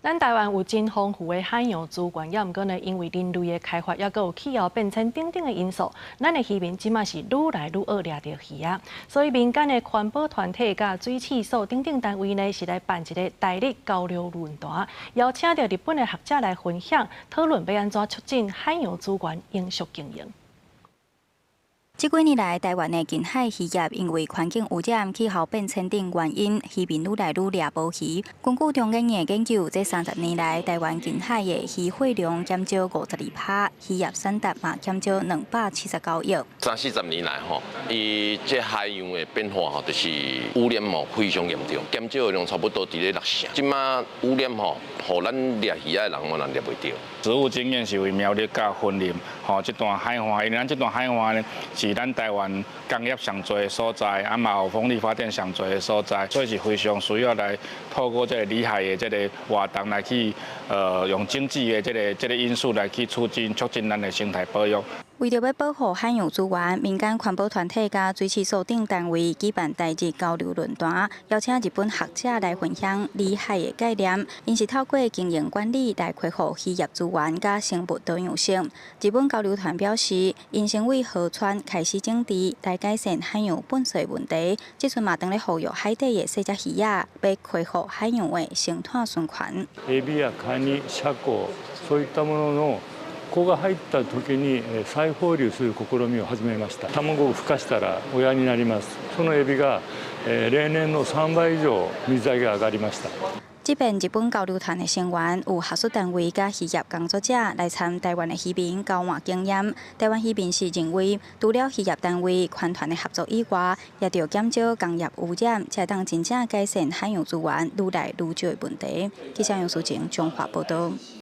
咱台灣有真豐富的海洋資源，猶毋過呢，因為人類的開發，猶閣有氣候變遷等等的因素，咱的漁民這馬是愈來愈惡掠著魚仔。所以民間的環保團體佮水試所等等單位呢，是來辦一个台日交流論壇，邀請著日本的學者來分享討論，欲按怎促進海洋資源永續經營。這幾年來，台灣的近海漁業因為環境污染、氣候變遷等原因，漁民愈來愈掠無魚。根據中研院的研究，這30年來，台灣近海的漁獲量減少52%，漁業產值嘛減少279億。三四十年來，吼，伊這海洋的變化吼，就是污染吼非常嚴重，減少的量差不多佇咧六成。這馬污染吼，予咱掠魚仔的人嘛人掠袂著。實務經驗是為苗栗佮雲林，吼，這段海岸，因為咱這段海岸呢是咱台灣工業上濟的所在，啊嘛有風力發電上濟的所在，所以是非常需要來透過這个里海的這个活動來去，用經濟的這个因素來去促進咱的生態保育。為著欲保護海洋資源，民間環保團體佮水試所等單位舉辦台日交流論壇，邀請日本學者來分享里海的概念。𪜶是透過經營管理來恢復漁業資源佮生物多樣性。日本交流團表示，𪜶先對河川開始整治，來改善海洋糞埽問題。這陣嘛當咧復育海底的細隻魚仔，欲恢復海洋的生態循環。エビやカニ、シャコ、そういったものの子が入った時に再放流する試みを始めました。卵を孵化したら親になります。そのエビが例年の3倍以上水揚げが上がりました。這遍日本交流團的成員有學術單位佮漁業工作者來參台灣的漁民交換經驗。台灣漁民是認為，除了漁業單位環團的合作以外，也著減少工業污染，才會當真正改善海洋資源愈來愈少的問題。記者楊淑靜綜合報導。